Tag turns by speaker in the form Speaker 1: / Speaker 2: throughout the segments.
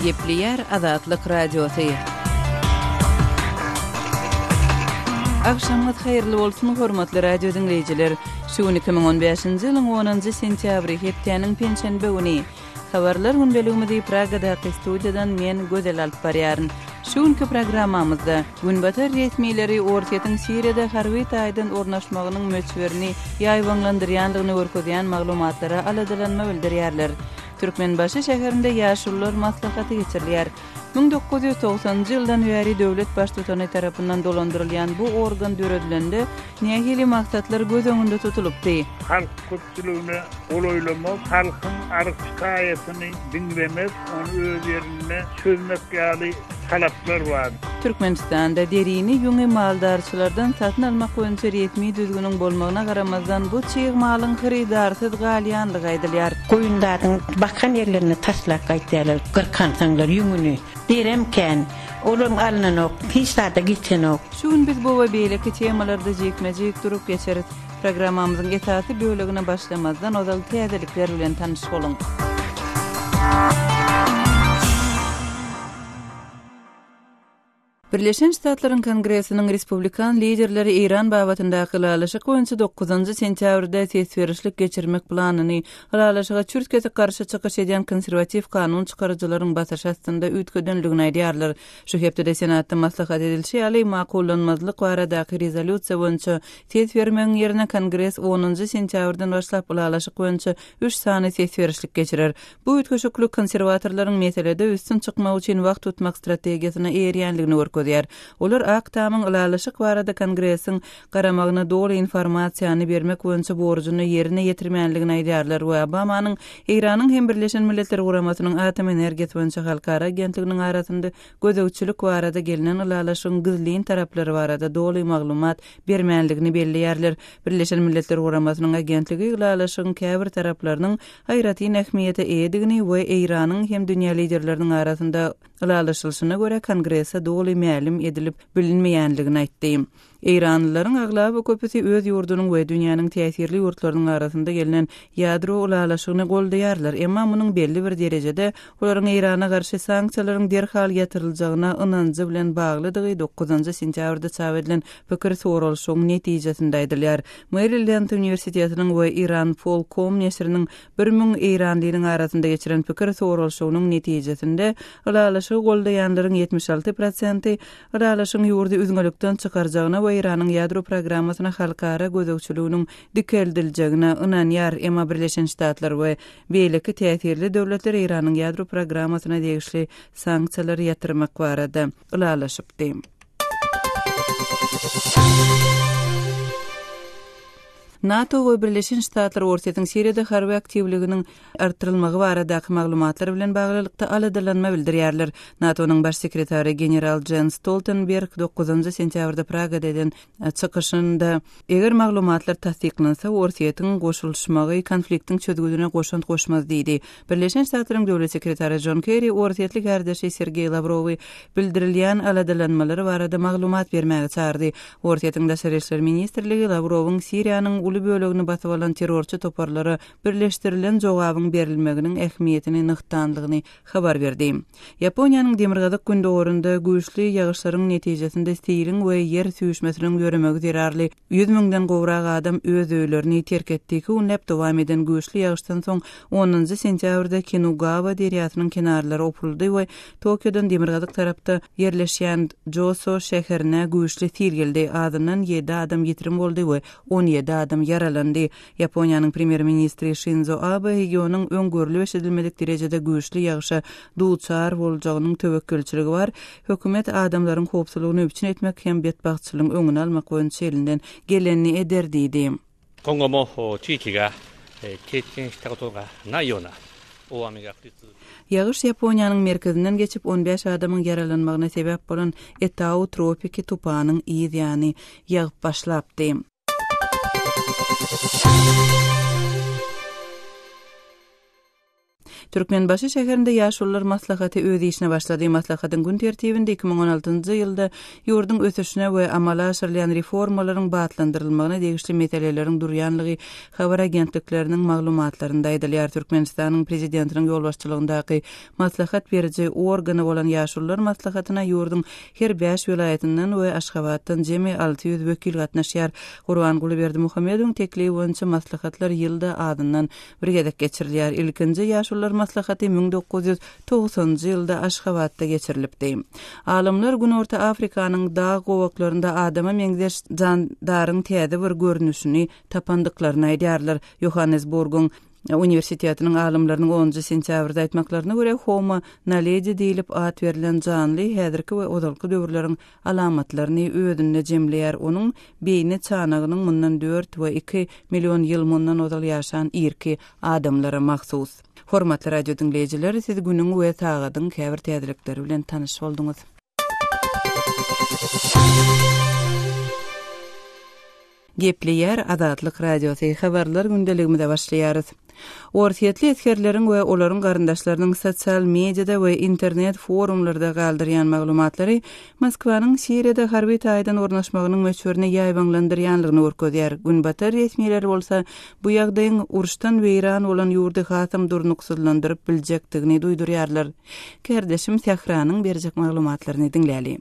Speaker 1: Gepleýär Azatlyk Radiosy. Agşamyňyz haýyrly bolsun, hormatly radio diňleýjiler! Şu gün 2015-nji ýylyň onunjy sentýabry, hepdäniň penşenbe güni. Habarlar gündeligimizi Pragadaky studiýadan men, Gözel alyp barýaryn. Şu günki programmamyzda, Günbatar resmileri Orsýetiň Siriýada harby taýdan ornaşmagynyň möçberini ýaýbaňlandyrýandygyny görkezýän maglumatlara aladalanma bildirýärler. Türkmenbaşy şäherinde Ýaşulular maslahaty geçirilýär. 1990-njy ýyldan bäri döwlet Baştutany tarapyndan dolandyrylýan bu organ döredilende nähili maksatlar göz öňünde tutulypdy?
Speaker 2: Halk köpçüligine golaýlamak, halkyň arz-şikaýatyny diňlemek, ony öz ýerinde çözmek ýaly talaplar bar.
Speaker 1: Türkmenistanda derini, ýüňi maldarçylardan satyn almak boýunça resmi düzgüniň bolmagyna garamazdan, bu çig malyň hyrydarsyz galýandygy aýdylýar.
Speaker 3: Goýun zadyň bakan ýerlerine taşlap gaýtýarlar, gyrkansaňlar ýüňüni. Derem kän, olam alnanok, hiç zada geçenok.
Speaker 1: Şu gün biz bu we beýleki temalarda jikme-jik durup geçeris. Programmamyzyň esasy bölegine başlamazdan ozal täzelikler bilen tanyş boluň. Birleşen Ştatlaryň Kongresiniň respublikan liderleri Eýran babatyndaky ylalaşyk boýunça dokuzynjy sentýabrda ses berişlik geçirmek planyny ylalaşyga çürt-kesik garşy çykyş edýän konserwatiw kanun çykaryjylaryň basyşy astynda üýtgedendigini aýdýarlar. Şu hepdede Senatda maslahat edilişi ýaly, makullanmazlyk baradaky rezolýusiýa boýunça ses bermegiň ýerine Kongres onunjy sentýabrdan başlap ylalaşyk boýunça üç sany ses berişlik geçirer. Bu üýtgeşiklik konserwatorlaryň meselede üstün çykmak üçin wagt tutmak strategiýasyna eýerýändigini görkezýär. Olar Ak Tamyň ylalaşyk barada Kongresiň garamagyna doly informasiýany bermek boýunça borjuny ýerine ýetirmänligini aýdýarlar we Obamanyň Eýranyň hem Birleşen Milletler Guramasynyň Atom energiýasy boýunça halkara agentliginiň arasynda gözegçilik barada gelnen ylalaşygyň gizlin taraplary barada doly maglumat bermänligini belleýärler. Birleşen Milletler Guramasynyň agentligi ylalaşygyň käbir taraplarynyň aýratyn ähmiýete eýedigini we Eýranyň hem dünýä liderleriniň arasynda ylalaşylyşyna görä Kongrese doly mälim edilip bilinmeýänligini aýtdy. Eýranlylaryň aglaba köpüsi öz ýurdunyň we dünýäniň täsirli ýurtlarynyň arasynda gelnen ýadro ylalaşygyny goldaýarlar, emma munuň belli bir derejede olaryň Eýrana garşy sanksiýalaryň derhal ýatyryljagyna ynanjy bilen baglydygy dokuzynjy sentýabrda çap edilen pikir soralyşygyň netijesinde aýdylýar. Merilend uniwersitetiniň we Iranpol. Com neşiriniň 1000 eýranlynyň arasynda geçiren pikir soralyşygynyň netijesinde ylalaşygy goldaýanlaryň 76 prosenti Ylalaşygyň ýurdy üzňelikden çykarjagyna we Eýranyň ýadro programmasyna halkara gözegçiliginiň dikeldiljegine ynanýar, emma Birleşen Ştatlar we beýleki täsirli döwletler Eýranyň ýadro programmasyna degişli sanksiýalary ýatyrmak barada ylalaşypdy. NATO we Birleşen Ştatlar Orsýetiň Siriýada harby aktiwliginiň artdyrylmagy baradaky maglumatlar bilen baglylykda aladalanma bildirýärler. NATO-nyň Baş sekretary general Jens Stoltenberg dokuzynjy sentýabrda Pragada eden çykyşynda, eger maglumatlar tassyklansa, Orsýetiň goşulyşmagy konfliktiň çözgüdine goşant goşmaz diýdi. Birleşen Ştatlaryň Döwlet sekretary Jon Kerri orsýetli kärdeşi Sergeý Lawrowy bildirilýän aladalanmalar barada maglumat bermäge çagyrdy. Orsýetiň Daşary işler ministrligi Lawrowyň Siriýanyň uly bölegini basyp alan terrorçy toparlara birleşdirilen jogabyň berilmeginiň ähmiýetini nygtandygyny habar berdi. Ýaponiýanyň demirgazyk-gündogarynda güýçli ýagyşlaryň netijesinde siliň we ýer süýşmesiniň döremegi zerarly Ýüz müňden gowrak adam öz öýlerini terk etdi. Iki günläp dowam eden güýçli ýagyşdan soň, onunjy sentýabrda Kinugawa derýasynyň kenarlary opuryldy we Tokiodan demirgazyk tarapda ýerleşýän Joso şäherine güýçli sil geldi. Azyndan ýedi adam ýitirim boldy we 17 adam ýaralandy. Ýaponiýanyň premýer-ministri Şinzo Abe regionyň öň görlüp-eşidilmedik derejede güýçli ýagyşa duçar boljagynyň töwekgelçiligi bar, Hökümet adamlaryň howpsuzlygyny üpjün etmek hem betbagtçylygyň öňüni almak boýunça elinden gelenini eder diýdi. Ýagyş Ýaponiýanyň merkezinden geçip, on bäş adamyň ýaralanmagyna sebäp bolan Etau tropiki tupanyň yz ýany ýagyp başlapdy. Türkmenbaşy şäherinde Ýaşulular maslahaty öz işine başlady. Maslahatyň gün tertibinde 2016-njy ýylda ýurduň ösüşine we amala aşyrylýan reformalaryň batlandyrylmagyna degişli meseleleriň durýanlygy habar agentlikleriniň maglumatlarynda aýdylýar. Türkmenistanyň Prezidentiniň ýolbaşçylygyndaky maslahat beriji organy bolan Ýaşulular maslahatyna ýurduň her bäş welaýatyndan we Aşgabatdan jemi 600 wekil gatnaşýar. Gurbanguly Berdimuhamedowyň teklibi boýunça maslahatlar ýylda azyndan bir gezek geçirilýär. Ilkinji Ýaşulular maslahaty 1990-njy ýylda Aşgabatda geçirilipdi. Alymlar Günorta Afrikanyň dag gowaklarynda adama meňzeş jandaryň täze bir görnüşini tapandyklaryny aýdýarlar. Ýohannesburgyň uniwersitetiniň alymlarynyň onunjy sentýabrda aýtmaklaryna görä, Homo naledi diýlip at berlen janly häzirki we ozalky döwürleriň alamatlaryny özünde jemleýär. Onuň beýni çanagynyň mundan dört we iki million ýyl mundan ozal ýaşan irki adamlara mahsus. Hormatly radio diňleýjiler, siz günüň we sagadyň käbir täzelikleri bilen tanyş bolduňyz. Gepleýär Azatlyk Radiosy, Habarlar gündeligimize başlaýarys. Orsýetli esgerleriň we olaryň garyndaşlarynyň sosial mediada we internet forumlarda galdyrýan maglumatlary Moskwanyň Siriýada harby taýdan ornaşmagynyň möçberini ýaýbaňlandyrýanlygyny görkezýär. Günbatar resmileri bolsa bu ýagdaýyň uruşdan weýran bolan ýurdy hasam durnuksyzlandyryp biljekdigini duýdurýarlar. Kärdeşim Sähranyň berjek maglumatlaryny diňläli.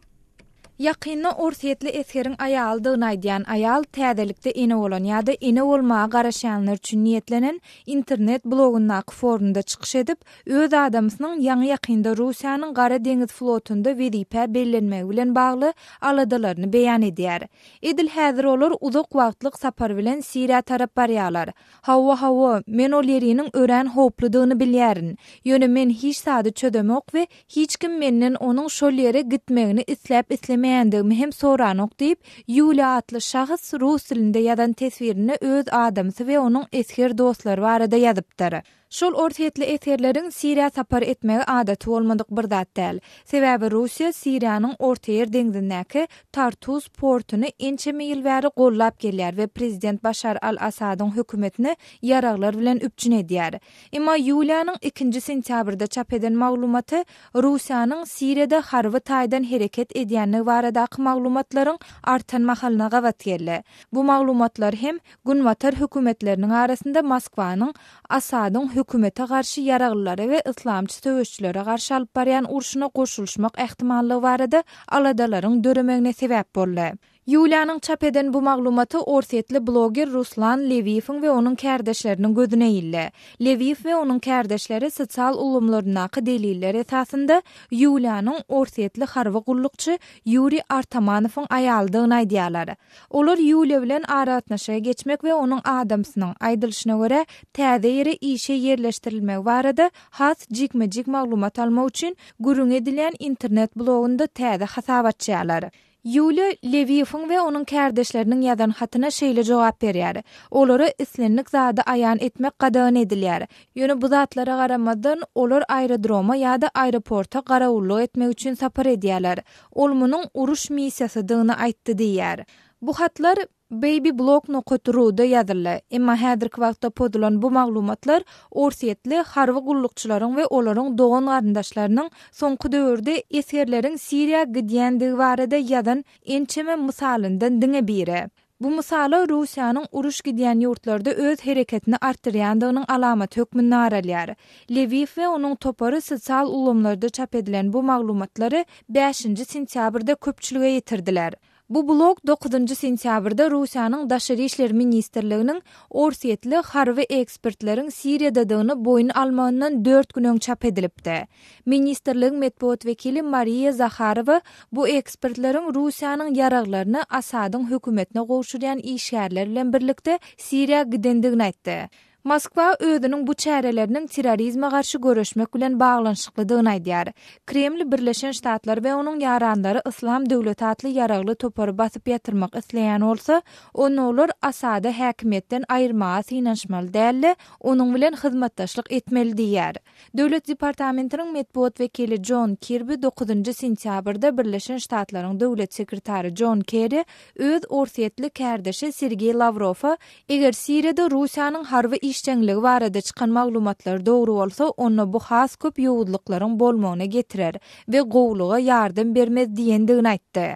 Speaker 4: Ýakynda orsýetli esgeriň aýalydygyny aýdýan aýal täzelikde ene bolan ýa-da ene bolmaga garaşýanlar üçin niýetlenen internet blogundaky forumda çykyş edip, öz adamsynyň ýaňy-ýakynda Russiýanyň Gara deňiz flotunda wezipä bellenmegi bilen bagly aladalaryny beýan edýär. Edil häzir olar uzak wagtlyk sapar bilen Siriýa tarap barýarlar. Hawa, hawa, men ol ýeriniň örän howpludygyny bilýärin. Ýöne men hiç zady çözemok we hiç kim menden onuň şol ýere gitmegini isläp-islemeýändigimi hem soranok diýip, Ýuliýa atly şahs rus dilinde ýazan teswirinde öz adamsy we onuň esger dostlary barada ýazypdyr. Şol orsýetli esgerleriň Siriýa sapar etmegi adaty bolmadyk bir zat däl. Sebäbi Russiýa Siriýanyň Ortaýer deňzindäki Tartus portuny ençeme ýyl bäri gollap gelýär we prezident Başar al-Assadyň hökümetini ýaraglar bilen üpjün edýär. Emma Ýuliýanyň ikinji sentýabrda çap eden maglumaty Russiýanyň Siriýada harby taýdan hereket edýändigi baradaky maglumatlaryň artan mahalyna gabat geldi. Bu maglumatlar hem Günbatar hökümetleriniň arasynda Moskwanyň Assadyň hökümete garşy ýaraglylara we yslamçy söweşçilere garşy alyp barýan urşuna goşulyşmak ähtimallygy barada aladalaryň döremegine sebäp boldy. Ýuliýanyň çap eden bu maglumaty orsýetli bloger Ruslan Lewiýewiň we onuň kärdeşleriniň gözüne ildi. Lewiýew we onuň kärdeşleri sosial ulgamlaryndaky deliller esasynda Ýuliýanyň orsýetli harby gullukçy Ýuriý Artamanowyň aýalydygyny aýdýarlar. Olar Ýuliýa bilen aragatnaşyga geçmek we onuň adamsynyň, aýdylyşyna görä, täze ýere işe ýerleşdirilmegi barada has jikme-jik maglumat almak üçin gürrüňi edilýän internet blogunda täze hasap açýarlar. Ýuliýa Lewiýewiň we onuň kärdeşleriniň ýazan hatyna şeýle jogap berýär, Olara islendik zady aýan etmek gadagan edilýär. Ýöne bu zatlara garamazdan, olar aerodroma ýa-da aeroporta garawullyk etmek üçin sapar edýärler. Ol munuň uruş missiýasydygyny aýtdy diýýär. Bu hatlar babyblog nokat ru-da ýazyldy. Emma häzirki wagtda pozulan bu maglumatlar orsýetli harby gullukçylaryň we olaryň dogan-garyndaşlarynyň soňky döwürde esgerleriň Siriýa gidýändigi barada ýazan ençeme mysalyndan diňe biri. Bu mysala Russiýanyň uruş gidýän ýurtlarda öz hereketini artdyrýandygynyň alamaty hökmünde garalýar. Lewiýew we onuň topary sosial ulgamlarda çap edilen bu maglumatlary bäşinji sentýabrda köpçülige ýetirdiler. Bu blog dokuzynjy sentýabrda Russiýanyň Daşary işler ministrliginiň orsýetli harby ekspertleriň Siriýadadygyny boýun almagyndan dört gün öň çap edilipdi. Ministrligiň metbugat wekili Mariýa Zaharowa bu ekspertleriň Russiýanyň ýaraglaryny Asadyň hökümetine gowşurýan işgärler bilen birlikde Siriýa gidendigini aýtdy. Moskwa özüniň bu çäreleriniň terrorizme garşy göreşmek bilen baglanyşyklydygyny aýdýar. Kreml Birleşen Ştatlar we onuň ýaranlary Yslam döwleti atly ýaragly topary basyp ýatyrmak isleýän bolsa, onda olar Asady häkimiýetden aýyrmaga synanyşmaly däl-de, onuň bilen hyzmatdaşlyk etmeli diýýär. Döwlet departamentiniň metbugat wekili Jon Kirbi dokuzynjy sentýabrda Birleşen Ştatlaryň döwlet sekretary Jon Kerri öz orsýetli kärdeşi Sergeý Lawrowa eger Siriýada Russiýanyň harby. işjeňligi barada çykan maglumatlar dogry bolsa, onda bu has köp ýowuzlyklaryň bolmagyna getirer we gowulyga ýardam bermez diýendigini aýtdy.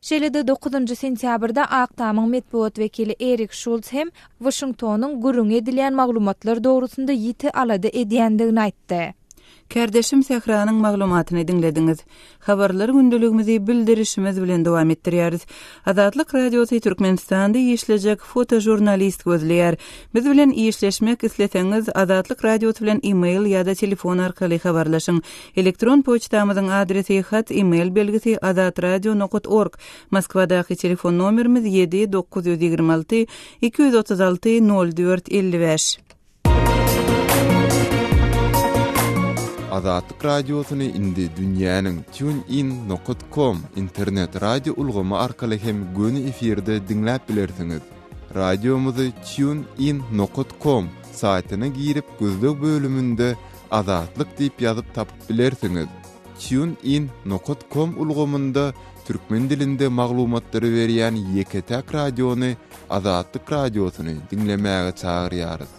Speaker 4: Şeýle-de dokuzynjy sentýabrda Ak Tamyň metbugat wekili Erik Şults hem Waşingtonyň gürrüňi edilýän maglumatlar dogrusynda ýiti alada edýändigini aýtdy.
Speaker 1: Kärdeşim Sähranyň maglumatyny diňlediňiz. Habarlar gündeligimizi bildirişimiz bilen dowam etdirýäris. Azatlyk Radiosy Türkmenistanda işlejek fotožurnalist gözleýär. Biz bilen işleşmek isleseňiz, Azatlyk Radiosy bilen e-mail ýa-da telefon arkaly habarlaşyň. Elektron poçtamyzyň adresi hat e-mail belgisi azatradio nokat org. Moskwadaky telefon nomerimiz 7 926 236 04 55.
Speaker 5: Azatlyk Radiosyny indi dünýäniň TuneIn nokat com internet radio ulgamy arkaly hem göni efirde diňläp bilersiňiz. Radiomyzy TuneIn nokat com saýtyna girip gözleg bölüminde Azatlyk diýip ýazyp tapyp bilersiňiz. TuneIn nokat com ulgamynda türkmen dilinde maglumatlary berýän ýeke-täk radiony Azatlyk Radiosyny diňlemäge çagyrýarys.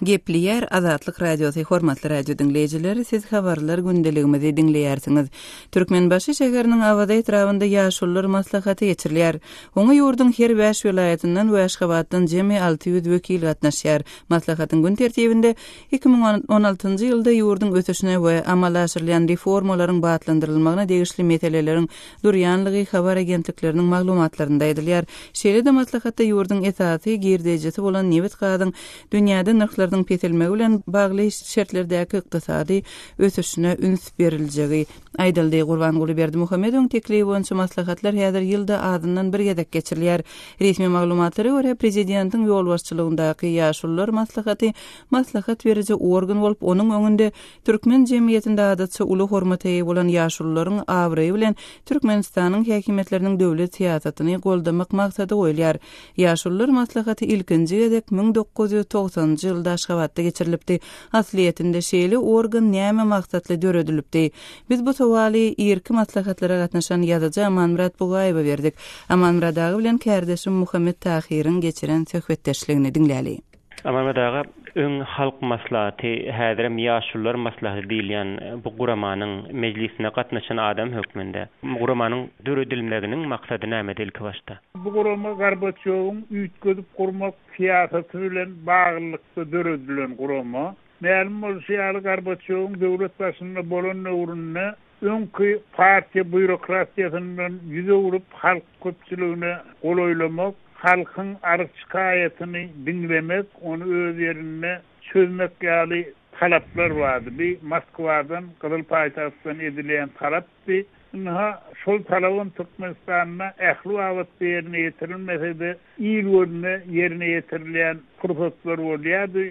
Speaker 1: Gepleýär Azatlyk Radiosy Hormatly radio diňleýjiler, siz habarlar gündeligimizi diňleýärsiňiz. Türkmenbaşy şäheriniň Awaza etrabynda Ýaşulular maslahaty geçirilýär. Oňa ýurduň her bäş welaýatyndan we Aşgabatdan jemi 600 wekil gatnaşýar. Maslahatyň gün tertibinde 2016-njy ýylda ýurduň ösüşine we amala aşyrylýan reformalaryň batlandyrylmagyna degişli meseleleriň durýanlygy habar agentlikleriniň maglumatlarynda aýdylýar. Şeýle-de maslahatda ýurduň esasy girdejisi bolan nebit-gazyň dünýäde nyrhlarynyň peselmegi bilen bagly şertlerdäki ykdysady ösüşine üns beriljegi aýdyldy. Gurbanguly Berdimuhamedowyň teklibi boýunça maslahatlar häzir ýylda azyndan bir gezek geçirilýär. Resmi maglumatlara görä, prezidentiň ýolbaşçylygyndaky Ýaşulular maslahaty maslahat beriji organ bolup, onuň öňünde türkmen jemgyýetinde adatça uly hormata eýe bolan ýaşulularyň abraýy bilen Türkmenistanyň häkimiýetleriniň döwlet syýasatyny goldamak maksady goýulýar. Ýaşulular maslahaty ilkinji gezek 1990-njy ýylda Aşgabatda geçirilipdi. Aslyýetinde şeýle organ näme maksatly döredilipdi? Biz bu sowaly irki maslahatlara gatnaşan ýazyjy Amanmyrat Bugaýewe berdik. Amanmyrat aga bilen kärdeşim Muhammet Tahyryň geçiren söhbetdeşligini diňläli.
Speaker 6: Amanmyrat aga, öň Halk Maslahaty, häzirem Ýaşulular Maslahaty diýilýän bu guramanyň mejlisine gatnaşan adam hökmünde, bu guramanyň döredilmeginiň maksady nämedi ilkibaşda?
Speaker 2: Bu gurama Gorbaçýowyň üýtgedip gurmak syýasaty bilen baglylykda döredilen gurama. Mälim bolşy ýaly, Gorbaçýowyň döwlet başynda bolan döwründe öňki partiýa býurokratiýasyndan ýüz öwrüp, halk köpçüligine golaýlamak, halkyň arz-şikaýatyny diňlemek, ony öz ýerinde çözmek ýaly talaplar bardy. Bi Moskwadan, gyzyl paýtagtdan edilýän talapdy. Ynha, şol talabam Türkmenistanda ähli babatda ýerine ýetirilmese-de, il gözüne ýerine ýetirilýän pursatlar bolýardy.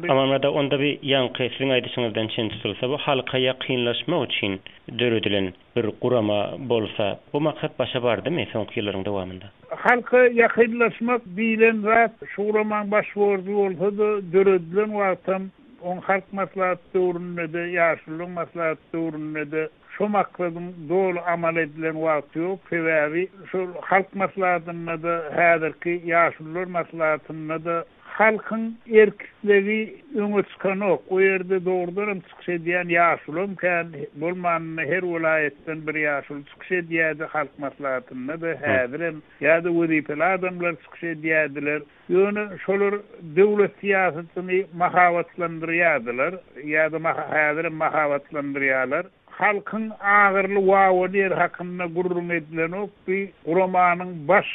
Speaker 6: Amanmyrat aga, onda bi ýaňky siziň aýdyşyňyzdan çen tutulsa, bu halka ýakynlaşmak üçin döredilen bir gurama bolsa, bu maksat başa bardymy soňky ýyllaryň dowamynda?
Speaker 2: Halka ýakynlaşmak diýlen zat şu guramaň baş borjy bolsa-da, döredilen wagtam, oň Halk Maslahaty döwründe-de, Ýaşulular Maslahaty döwründe-de şo maksadyň doly amal edilen wagty ýok. Sebäbi şol Halk Maslahatynda-da, häzirki Ýaşulular Maslahatynda-da halkyň erk-islegi öňe çykanok. O ýerde dogrudanam çykyş edýän ýaşulam kän, bolmanynda her welaýatdan bir ýaşuly çykyş edýärdi Halk Maslahatynda-da, häzirem, ýa-da wezipeli adamlar çykyş edýärdiler. Ýöne şolar döwlet syýasatyny mahabatlandyrýardylar ýa-da häzirem mahabatlandyrýarlar. Halkyň agyrly wawaly ýeri hakynda gürrüň edilenok. Bu guramanyň baş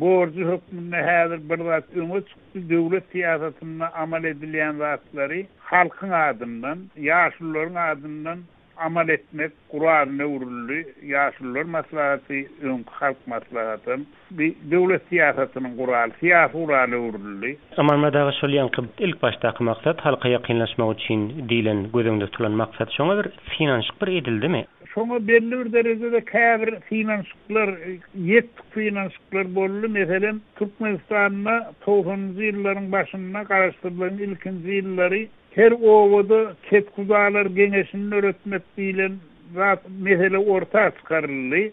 Speaker 2: borjy hökmünde häzir bir zat öňe çykdy, döwlet syýasatynda amal edilýän zatlary halkyň adyndan, ýaşulularyň adyndan amal etmek guralyna öwrüldi. Ýaşulular maslahaty, öňki Halk maslahatam bir döwlet syýasatynyň guraly, syýasy gurala öwrüldi.
Speaker 6: Amanmyrat aga şol ýaňky ilk başdaky maksat halka ýakynlaşmak üçin diýlen göz öňünde tutulan maksat şoňa bir synanyşyk bir edildimi?
Speaker 2: Şoňa belli bir derejede käbir synanyşyklar, ýetdik synanyşyklar boldy. Meselem, Türkmenistanda togsanynjy ýyllaryň başynda, garaşsyzlygyň ilkinji ýyllary Her obada kethudalar geňeşini döretmek diýlen zat mesele orta çykaryldy.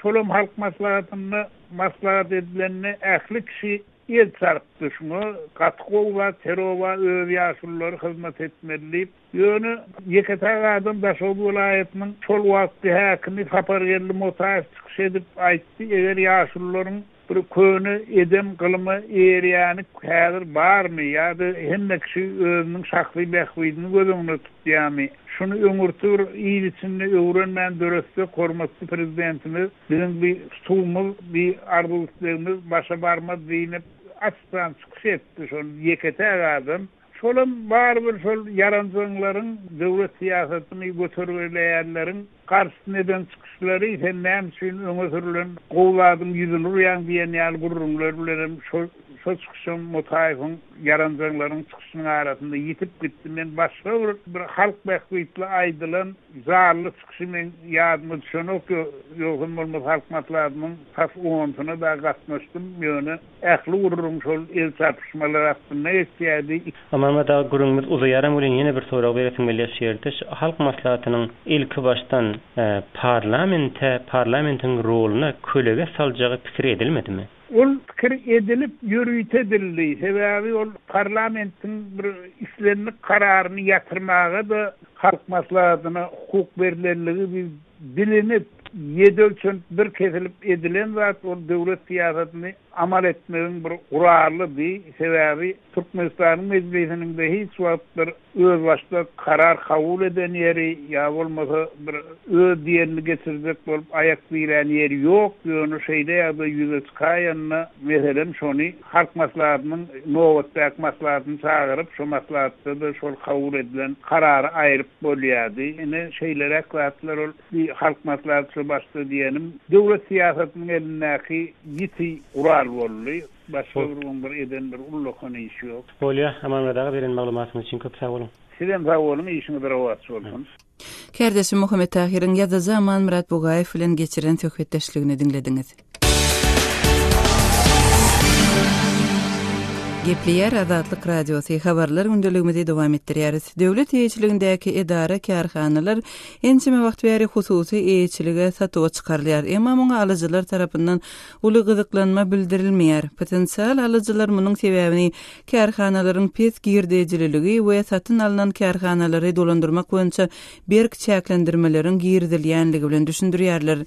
Speaker 2: Şolam Halk Maslahatynda maslahat edilende ähli kişi el çarpdy şuňa, gaty gowy zat, her oba öz ýaşululary hyzmat etmeli diýip. Ýöne ýeke-täk adam Daşoguz welaýatynyň şol wagtky häkimi Sapargeldi Motaýew çykyş edip aýtdy, eger ýaşulularyň Bir köne edem gylyma eýerýäni häzir barmy ýa-da hemme kişi özüniň şahsy bähbidini göz öňünde tutýarmy? Şuny öňürti bir il içinde öwrenmän döretsek hormatly Prezidentimiz biziň bi tutumymyz, bi arzuw-islegimiz başa barmaz diýnip açdan çykyş etdi şol ýeke-täk adam. Şolam barybir şol ýaranjaňlaryň, döwlet syýasatyny götergeleýänleriň garşysyna eden çykyşlary, sen näme üçin öňe sürülen gowy zadyň ýüzüni urýaň diýen ýaly gürrüňler bilenem şo şo çykyşam Mutaýewiň ýaranjaňlaryň çykyşynyň arasynda ýitip gitdi. Men başga bir bir halk bähbitli aýdylan janly çykyşy meň ýadyma düşenok, ýogsam bolmasa Halk Maslahatynyň tas onusuna dagy gatnaşdym, ýöne Ähli gürrüň şol el çarpyşmalar astynda geçýärdi.
Speaker 6: Amanmyrat aga gürrüňimiz uzaýaram welin ýene bir sorag beresim gelýär şu ýerde şu Halk Maslahatynyň ilki başdan parlamente parlamentiň roluna kölege saljagy pikir edilmedimi?
Speaker 2: Ol pikir edilip ýörite edildi. Sebäbi ol parlamentiň bir islendik kararyny ýatyrmaga-da Halk Maslahatyna hukuk berlenligi biz Bilinip, ýedi ölçenip, bir kesilip edilen zat ol döwlet syýasatyny amal etmegiň bir guralydy. Sebäbi Türkmenistanyň Mejlisiniň-de hiç wagt bir özbaşdak karar kabul eden ýeri ýa bolmasa bir öz diýenini geçirjek bolup aýak dirän ýeri ýok. Ýöne şeýle ýagdaý ýüze çykaýanda, meselem, şony Halk Maslahatynyň nobatdaky maslahatyny çagyryp, şo maslahatda-da şol kabul edilen karary aýryp bolýardy. Ine, şeýleräk zatlar ol bir Halk Maslahaty şo başda diýenim, döwlet syýasatynyň elindäki ýiti gural boldy. Başga bir oň bir eden bir ullakan işi ýok.
Speaker 6: Bolýa, Amanmyrat aga beren maglumatyňyz üçin köp sag boluň.
Speaker 2: Sizem sag boluň, işiňiz rowaç bolsun.
Speaker 1: Kärdeşim Muhammet Tahyryň ýazyjy Amanmyrat Bugaýew bilen geçiren söhbetdeşligini diňlediňiz. Gepleýär Azatlyk Radiosy, Habarlar gündeligimizi dowam etdirýäris. Döwlet eýeçiligindäki edara-kärhanalar ençeme wagt bäri hususy eýeçilige satuwa çykarylýar. Emma muňa alyjylar tarapyndan uly gyzyklanma bildirilmeýär. Potensial alyjylar munuň sebäbini Kärhanalaryň pes girdejililigi we satyn alnan kärhanalary dolandyrmak boýunça berk çäklendirmeleriň girizilýänligi bilen düşündirýärler.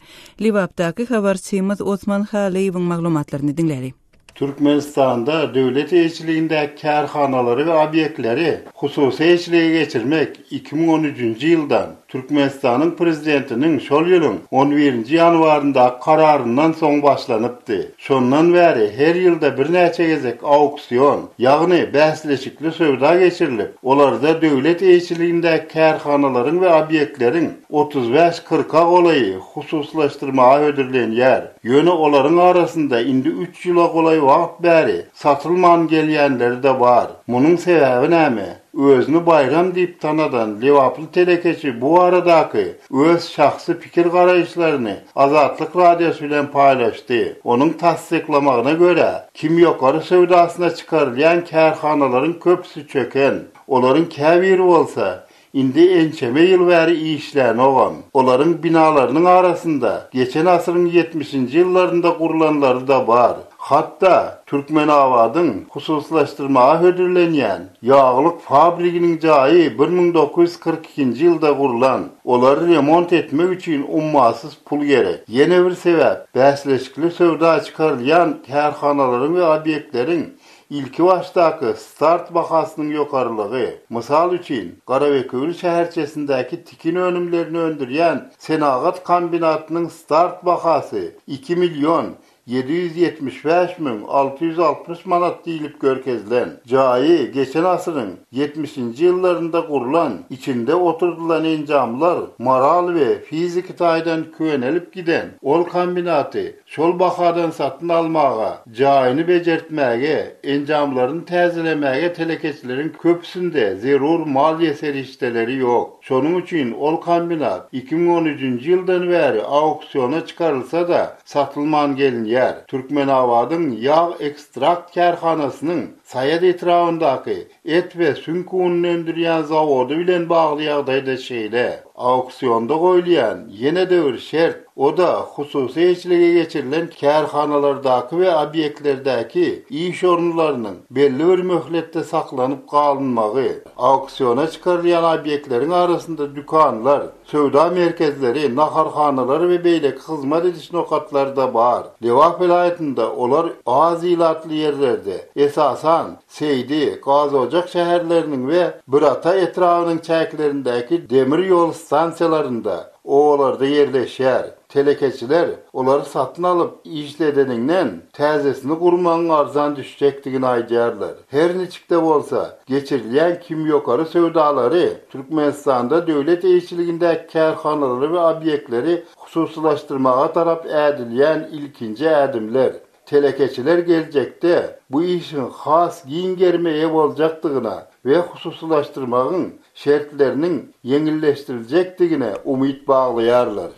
Speaker 1: Lebapdaky habarçymyz Osman Halyýewiň maglumatlaryny diňläli.
Speaker 7: Türkmenistanda döwlet eýeçiligindäki kärhanalary we obýektleri hususy eýeçilige geçirmek 2013-nji ýyldan, Türkmenistanyň Prezidentiniň şol ýylyň on birinji ýanwaryndaky kararyndan soň başlanypdy. Şondan bäri her ýylda birnäçe gezek auksion, ýagny bäsleşikli söwda geçirilip, olarda döwlet eýeçiligindäki kärhanalaryň we obýektleriň 35-40-a golaýy hususylaşdyrmaga hödürlenýär. Ýöne olaryň arasynda indi üç ýyla golaý wagt bäri satylman gelýänleri-de bar. Munuň sebäbi näme? Özüni Baýram diýip tanadan lebaply telekeçi bu baradaky öz şahsy pikir-garaýyşlaryny Azatlyk Radiosy bilen paýlaşdy. Onuň tassyklamagyna görä, kim ýokary söwdasyna çykarylýan kärhanalaryň köpüsi çöken, olaryň käbiri bolsa, indi ençeme ýyl bäri işlänogam. Olaryň binalarynyň arasynda geçen asyryň ýetmişinji ýyllarynda gurlanlary-da bar. Hatda Türkmenabadyň hususlaşdyrmaga hödürlenýän ýaglyk fabriginiň jaýy 1942-nji ýylda gurlan. Olary remont etmek üçin ummasyz pul gerek. Ýene bir sebäp, bäsleşikli söwda çykarylýan kärhanalaryň we obýektleriň ilkibaşdaky start bahasynyň ýokarylygy. Mysal üçin, Garabekewül şäherçesindäki tikin önümlerini öndürýän senagat kombinatynyň start bahasy iki million 775 660 manat diýlip görkezilen, jaýy geçen asyryň ýetmişinji ýyllarynda gurlan, içinde oturdylan enjamlar moral we fiziki taýdan könelip giden ol kombinaty şol bahadan satyn almaga, jaýyny bejertmäge, enjamlaryny täzelemäge telekeçileriň köpüsinde zerur maliýe serişdeleri ýok. Şonuň üçin ol kombinat 2013-nji ýyldan bäri auksiona çykarylsa-da, satylman gelinýär. Türkmenabadyň ýag ekstrakt kärhanasynyň Saýat etrabyndaky et we süňk ununy öndürýän zawody bilen bagly ýagdaý-da şeýle. Auksionda goýulýan ýene-de bir şert, o-da hususy eýeçilige geçirilen kärhanalardaky we obýektlerdäki iş orunlarynyň belli bir möhletde saklanyp galynmagy. Auksiona çykarylýan obýektleriň arasynda dükanlar, söwda merkezleri, naharhanalar we beýleki hyzmat ediş nokatlary-da bar. Lebap welaýatynda olar az ilatly ýerlerde, esasan, Seýdi, Gazojak şäherleriniň we Bürata etrabynyň çäklerindäki demir ýol stansiýalarynda, obalarda ýerleşýär. Telekeçiler olary satyn alyp işledeninden, täzesini gurmagyň arzan düşjekdigini aýdýarlar. Her niçik-de bolsa, geçirilýän kim ýokary söwdalary Türkmenistanda döwlet eýeçiligindäki kärhanalary we obýektleri hususylaşdyrmaga tarap ädilýän ilkinji ädimler. Telekeçiler geljekde bu işiň has giň gerime eýe boljakdygyna we hususylaşdyrmagyň şertleriniň ýeňilleşdiriljekdigine umyt baglaýarlar.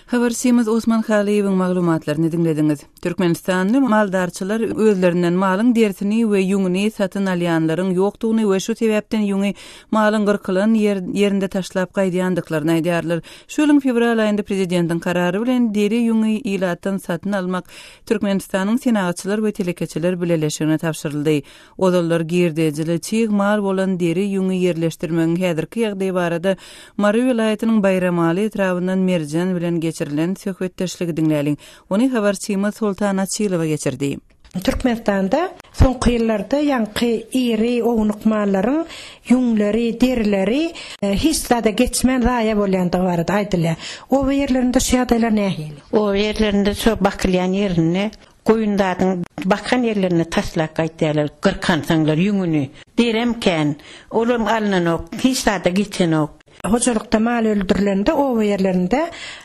Speaker 1: Habarçymyz Osman Halyýewiň maglumatlaryny diňlediňiz. Türkmenistanly maldarçylar özlerinden malyň derisini we ýüňüni satyn alýanlaryň ýokdugyny we şu sebäpden ýüňi malyň gyrkylan ýerinde taşlap gaýdýandyklaryny aýdýarlar. Şu ýylyň fewral aýynda prezidentiň karary bilen deri ýüňi ilatdan satyn almak Türkmenistanyň Senagatçylar we telekeçiler bileleşigine tabşyryldy. Ozallar girdejili çig mal bolan deri ýüňi ýerleşdirmegiň häzirki ýagdaýy barada Mary welaýatynyň Baýramaly etrabyndan Merjen bilen geçirilen söhbetdeşligi diňläliň. Ony habarçymyz Soltan Açylowa geçirdi.
Speaker 8: Türkmenistanda soňky ýyllarda ýaňky iri ownuk mallaryň ýüňleri, derileri hiç zada geçmän zaýa bolýandygy barada aýdylýar. Oba ýerlerinde şu ýagdaýlar nähili?
Speaker 3: Oba ýerlerinde şo bakylýan ýerinde goýun zadyň bakan ýerlerinde taşlap gaýtýarlar, gyrkansaňlar ýüňüni. Derem kän, olam alnanok, hiç zada geçenok.
Speaker 8: Hojalykda mal öldürilende oba ýerlerinde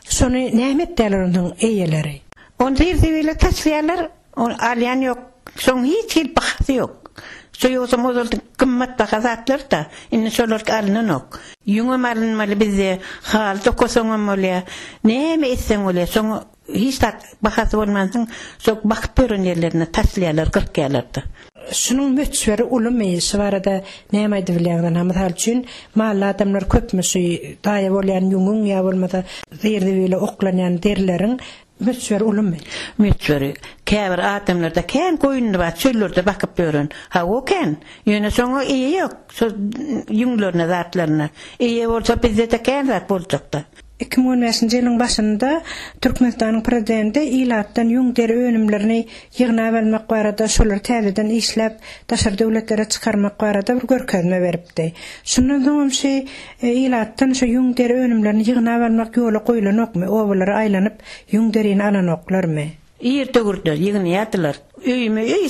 Speaker 8: şony näme etýärler onsoň eýeleri?
Speaker 3: Ony zir-zibile taşlaýarlar, ony alýan ýok. Şoň hiç hili bahasy ýok. Şo ýogsam ozal gymmat baha zatlar-da, indi şolar alnanok. Ýüňem alynmaly bizde, haly dokasaňam bolýar, näme etseň bolýar. Şoň hiç zat bahasy bolmansoň, şo bakyp ýören ýerlerinde taşlaýarlar, gyrkýarlar-da.
Speaker 8: Şunuň möçberi ulumy? Şu barada näme aýdyp bilýäňiz? Ynha, mysal üçin, mally adamlar köpmi şu zaýa bolýan ýüňüň ýa bolmasa zir-zibile oklanýan derileriň möçberi ulumy?
Speaker 3: Möçberi. Käbir adamlarda kän goýunly bar, çöllerde bakyp ýören. Hawa, kän. Ýöne şoňa eýe ýok, şo ýüňlerine, zatlaryna. Eýe bolsa bizde-de kän zat boljakda.
Speaker 8: 2015-nji ýylyň başynda Türkmenistanyň Prezidenti ilatdan ýüň-deri önümlerini ýygnap almak barada, şolary täzeden işläp, daşary döwletlere çykarmak barada bir görkezme beripdi. Şundan soňam şu ilatdan şu ýüň-deri önümlerini ýygnap almak ýola goýlanokmy, obalara aýlanyp ýüň-derini alanoklarmy?
Speaker 3: Ir döwürde ýygnaýardylar. Öýme-öý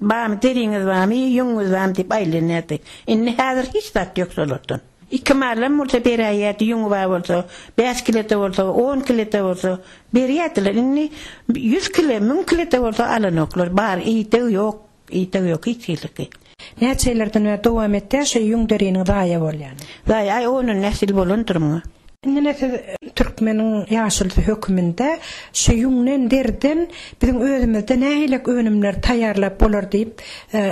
Speaker 3: barmy, deriňiz barmy, ýüňüňiz barmy diýip aýlanýardy. Indi häzir hiç zat ýok şolardan. Iki malam bolsa beräýýärdi, ýüňi bar bolsa, bäş kile-de bolsa, on kile-de bolsa berýärdiler. Indi ýüz kile, müň kile-de bolsa alanoklar. Bar, ideg ýok, ideg ýok hiç hiliki.
Speaker 8: Näçe ýyllardan bäri dowam etýär şu ýüň deriniň zaýa bolýany?
Speaker 3: Zaýa, aý, ondan näçe ýyl bolandyr muňa.
Speaker 8: Indi ine siz türkmeniň ýaşulusy höküminde şu ýüňden, deriden biziň özümizde nähilek önümler taýýarlap bolar diýip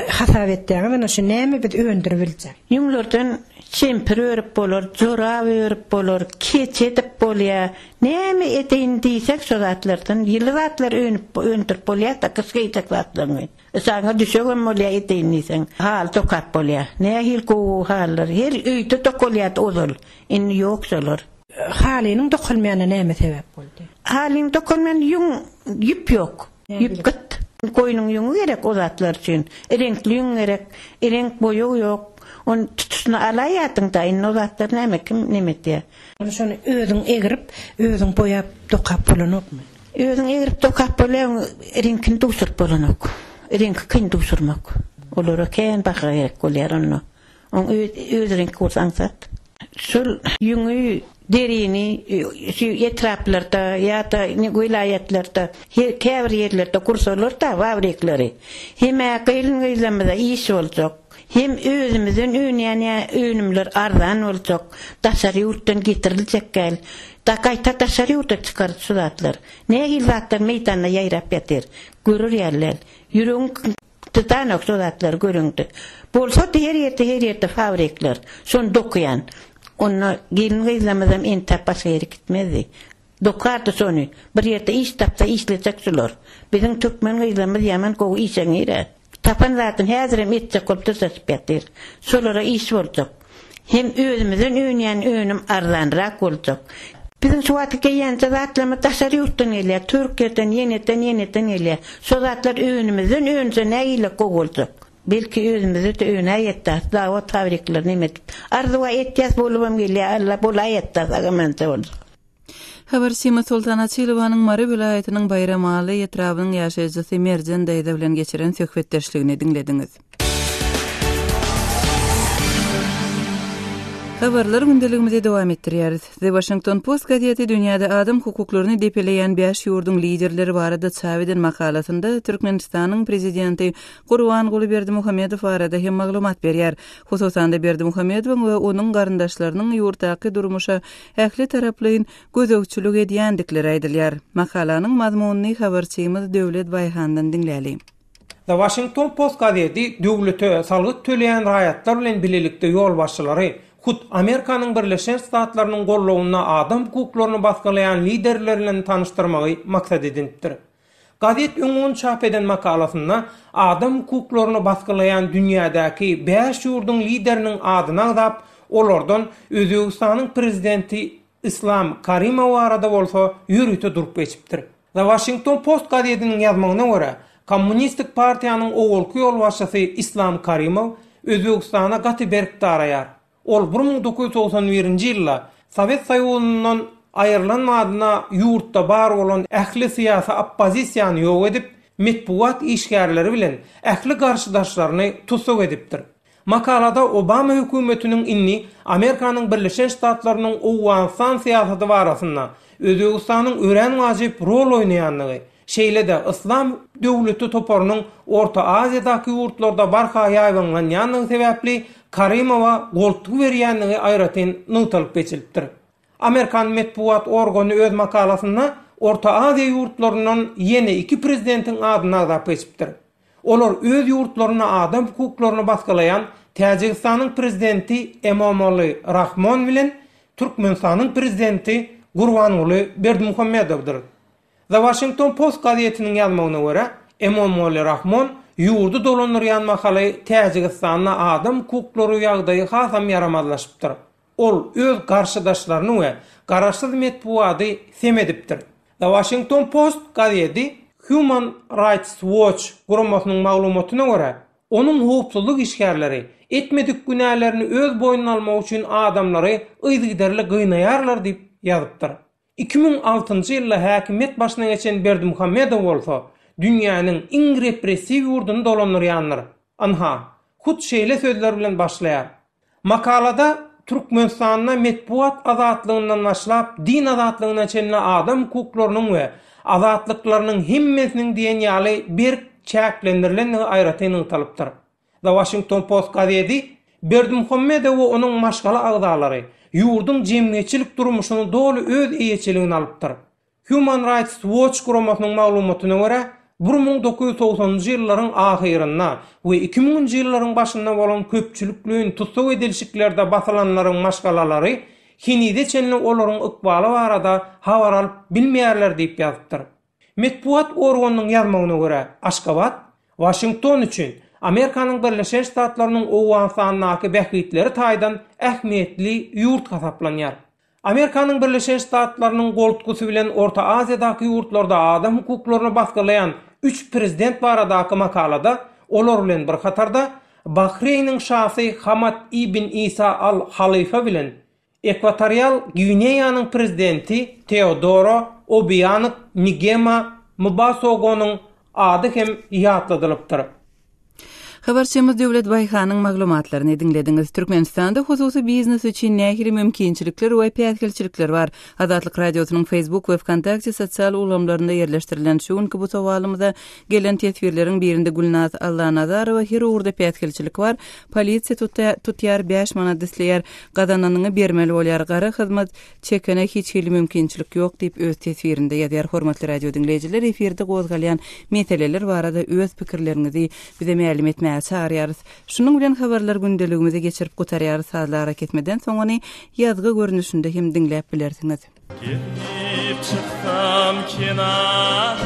Speaker 8: hasap etýäňiz? Ine şu näme biz öndüribiljek?
Speaker 3: Ýüňlerden çempir örüp bolar, jorap örüp bolar, keçe edip bolýar. Näme edeýin diýseň şo zatlardan ýyly zatlar önüp öndürip bolýar-da, gyş geýjek zatlaryňy. Yşagyňa düşegem bolýar edeýin diýseň. Haly dokap bolýar. Nähili gowy-gowy halylar. Her öýde dokalýardy ozal. Indi ýok şolar.
Speaker 8: Halynyň dokalmaýanyna näme sebäp boldy?
Speaker 3: Halynyň dokalmaýanyna ýüň, ýüp ýok. Ýüp gyt. Goýnuň ýüňi gerek o zatlar üçin. Reňkli ýüň gerek. Reňk boýag ýok. Ony tutuşyna alaýardyň-da, indi o zatlar näme, kim neme edýär.
Speaker 8: Ony şony özüň egrip, özüň boýap dokap bolanokmy?
Speaker 3: Özüň egrip dokap bolýar, reňkini duşuryp bolanok. Reňki kyn duşurmak. Olara kän baha gerek bolýar onda. Oň öz reňki bolsa aňsat. Şol ýüňi, derini şu etraplarda ýa-da welaýatlarda her käbir ýerlerde gursalar-da fabrikleri, hem-ä gelin-gyzlarymyza iş boljak, hem özümizden önýän önümler arzan boljak, daşary ýurtdan getiriljek däl. Gaýta daşary ýurda çykarys şu zatlar. Nähili zatlar meýdanda ýaýrap ýatyr, görer ýaly däl. Ýüregiň Dyzanok şo zatlary göreňde. Bolsady her ýerde her ýerde fabrikler. Şony dokuýan. Onda gelin-gyzlarymyzam entäp başga ýere gitmezdi. Dokardy şony. Bir ýerde iş tapsa işlejek şular. Biziň türkmen gyzlarymyz ýaman gowy işeňňir-ä. Tapan zadyny häzirem etjek bolup dyrjaşyp ýatyr. Şolara iş boljak. Hem özümizden önýän önüm arzanrak boljak. Biziň şu wagtky geýýänje zatlarymyz daşary ýurtdan gelýär. Türkiýeden, ýeneden, ýeneden gelýär. Şo zatlar önümizden önse nähili gowy boljak. Belki özümizde-de önäýetdas, zawod fabrikler neme edip. Arzuwa etýäs bolubam gelýär, Alla bolaýetdas agamanja boljak.
Speaker 1: Habarçymyz Soltan Açylowanyň Mary welaýatynyň Baýramaly etrabynyň ýaşaýjysy Merjen daýza bilen geçiren söhbetdeşligini diňlediňiz. Habarlar gündeligimizi dowam etdirýäris. The Washington Post gazeti dünýäde adam hukuklaryny depeleýän bäş ýurduň liderleri barada çap eden makalasynda Türkmenistanyň prezidenti Gurbanguly Berdimuhamedow barada hem maglumat berýär. Hususan-da, Berdimuhamedowyň we onuň garyndaşlarynyň ýurtdaky durmuşa ähli taraplaýyn gözegçilik edýändikleri aýdylýar. Makalanyň mazmunyny habarçymyz Döwlet Baýhandan diňläli.
Speaker 9: The Washington Post gazeti döwlete salgyt töleýän raýatlar bilen bilelikde ýolbaşçylary hut Amerikanyň Birleşen Ştatlarynyň gollawynda adam hukuklaryny basgylaýan liderler bilen tanyşdyrmagy maksat edinipdir. Gazet öň çap eden makalasynda adam hukuklaryny basgylaýan dünýädäki bäş ýurduň lideriniň adyny agzap, olardan Özbegistanyň prezidenti Islam Karimow barada bolsa ýörite durup geçipdir. The Washington Post gazetiniň ýazmagyna görä, Kommunistik partiýanyň owalky ýolbaşçysy Islam Karimow Özbegistana gaty berk daraýar. Ol 1991-nji ýylda Sowet Soýuzyndan aýrylan badyna ýurtda bar bolan ähli syýasy oppozisiýany ýok edip, metbugat işgärleri bilen ähli garşydaşlaryny tussag edipdir. Makalada Obama hökümetiniň indi Amerikanyň Birleşen Ştatlarynyň Owganystan syýasaty barasynda Özbegistanyň örän wajyp rol oýnaýandygy, Şeýle-de, Yslam döwleti toparynyň Orta Aziýadaky ýurtlarda barha ýaýbaňlanýandygy sebäpli Karimowa goltgy berýändigi aýratyn nygtalyp geçilipdir. Amerikan metbugat organy öz makalasynda Orta Aziýa ýurtlaryndan ýene iki prezidentiň adyny agzap geçipdir. Olar öz ýurtlarynda adam hukuklaryny basgylaýan Täjigistanyň prezidenti Emomali Rahmon bilen Türkmenistanyň prezidenti Gurbanguly Berdimuhamedowdyr. The Washington Post gazetiniň ýazmagyna görä, Emomali Rahmon ýurdy dolandyrýan mahaly Täjigistanda adam hukuklary ýagdaýy hasam ýaramazlaşypdyr. Ol öz garşydaşlaryny we garaşsyz metbugady sem edipdir. The Washington Post gazedi Human Rights Watch guramasynyň maglumatyna görä, onuň howpsuzlyk işgärleri etmedik günälerini öz boýnuna almak üçin adamlary yzygiderli gynaýarlar diýip ýazypdyr. 2006-njy ýylda häkimiýet başyna geçen Berdimuhamedow bolsa, dünýäniň iň repressiw ýurduny dolandyrýandyr. Ynha, hut şeýle sözler bilen başlaýar. Makalada Türkmenistanda metbugat azatlygyndan başlap din azatlygyna çenli adam hukuklarynyň we azatlyklarynyň hemmesiniň diýen ýaly berk çäklendirilendigi aýratyn nygtalypdyr. The Washington Post gazedi Berdimuhamedow we onuň maşgala agzalary ýurduň jemgyýetçilik durmuşyny doly öz eýeçiligine alypdyr. Human Rights Watch guramasynyň maglumatyna görä, 1990-njy ýyllaryň ahyrynda we iki müňünji ýyllaryň başynda bolan köpçülikleýin tussag edilişiklerde basylanlaryň maşgalalary henize çenli olaryň ykbaly barada habar alyp bilmeýärler diýip ýazypdyr. Metbugat organynyň ýazmagyna görä, Aşgabat Waşington üçin Amerikanyň Birleşen Ştatlarynyň Owganystandaky bähbitleri taýdan ähmiýetli ýurt hasaplanýar. Amerikanyň Birleşen Ştatlarynyň goltgusy bilen Orta Aziýadaky ýurtlarda adam hukuklaryny basgylaýan üç prezident baradaky makalada olar bilen bir hatarda Bahreýniň şasy Hamad ibn Isa Al Halyfa bilen Ekwatorial Gwineýanyň prezidenti Teodoro Obiang Ngema Mbasogonyň ady hem ýatladylypdyr.
Speaker 1: Habarçymyz Döwlet Baýhanyň maglumatlaryny diňlediňiz. Türkmenistanda hususy biznes üçin nähili mümkinçilikler we päsgelçilikler bar? Azatlyk Radiosynyň Facebook we Wkontakte sosial ulgamlarynda ýerleşdirilen şu günki bu sowalymyza gelen teswirleriň birinde Gülnaz Allanazarowa her ugurda päsgelçilik bar, Polisiýa tutýar, tutýar, bäş manat isleýär. Gazananyňy bermeli bolýar. Gara hyzmat çekene hiç hili mümkinçilik ýok diýip, öz teswirinde ýazýar. Hormatly radio diňleýjiler, efirde gozgalýan meseleler barada öz pikirleriňizi bize mälim etmäge. diňlemäge çagyrýarys. Şunuň bilen habarlar gündeligimizi geçirip gutarýarys sazly arakesmeden soň ony ýazgy görnüşinde hem diňläp bilersiňiz.
Speaker 10: Gezip çyksam kenara.